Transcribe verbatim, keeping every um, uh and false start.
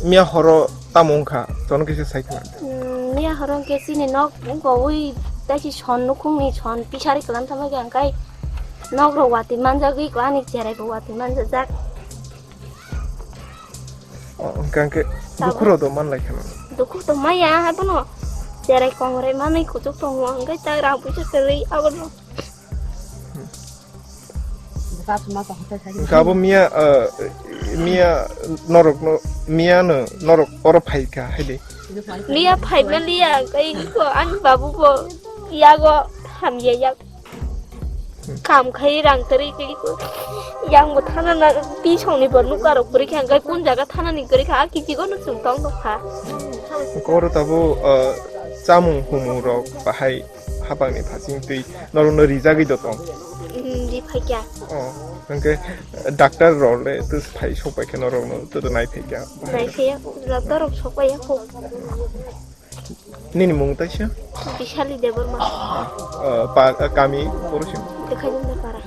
Miya horo tamo wngkha, tono kisa sai khna. Hmm, miya horo hwnkhe chini nok wngkha ui taisi son nukhungni son pisari kwlam tamo khe hwnkhe nok rok watwi manjagwi ani cherai bo watwi manjak. Oh, hwnkhe hwnkhe Tamo. Dukhu rok do man lai khna. Dukhu to maya abono cherai kongrai manwi kuchuk tongo hwnkhe ta rang puisa kwrwi abono. Hwnkhe abo miya, uh, miya norokno, miya no norok oro phai kha hai de. Liya phaima liya, kai ko ani babu bo yago hamya yak. Kam khai rang tari kai ko. Yang bo thana na pi song ni bor nuk arok kuri kha, kai kun jaga thana ni kuri kha, aki jigo no chum tong dok kha. Hwnkhe oro tabo, uh, chamung humung rok bahai hapang ni phasing twi norok no rijagwi do tong. Hmm, ri phai kya. Oh, hwnkhe doctor rok le to phai sok pai khe norok no to nai phai kya. Nai phai ya, doctor rok sok pai ya ko. Nini mung taisa? Bishali Debbarma. Ah, pa, ah, kami poro sim. Dekhai jumda para.